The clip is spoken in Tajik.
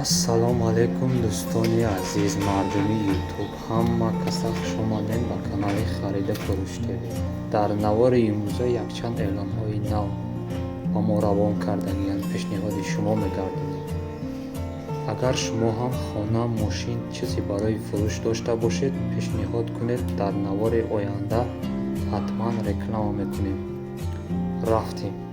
Ассалому алайкум, дӯстони азиз, мардуми Ютуб, ҳама каса хушомадед ба канали Хариду фурӯш ТВ. Дар навори имрӯза якчанд эълонҳои нав ба мо равон кардагиянд, пешниҳоди шумо мегардонем. Агар шумо ҳам хона, мошин, чизе барои фурӯш дошта бошед, пешниҳод кунед, дар навори оянда ҳатман реклама мекунем. Рафтем.